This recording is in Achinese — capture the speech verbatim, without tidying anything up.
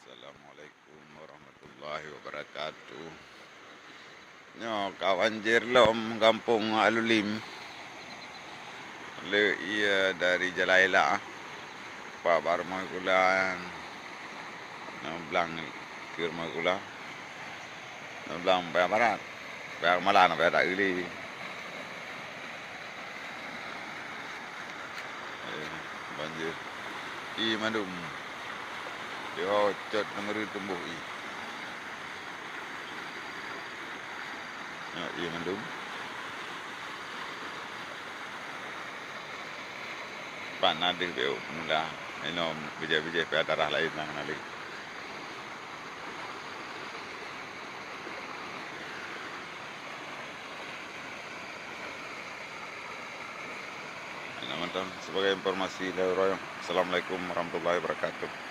Assalamualaikum warahmatullahi wabarakatuh. Nyoe ka banjir lom gampông Alulim. Le ie dari Jalaila, Pak Barmoe Kula, nyoe blang keur Moe Kula. Nyoe blang Paya Barat. Paya Kemala na paya tak geuli. Eh, banjir. Ie mandum. Diho cot na meureue tumboh ie. Nyoe ie mandum. Pat na deuh beu mula. Inoe bijéh-bijéh pih darah laén na lé. Inoe mantong sebagai informasi lé uroe. Assalamualaikum warahmatullahi wabarakatuh.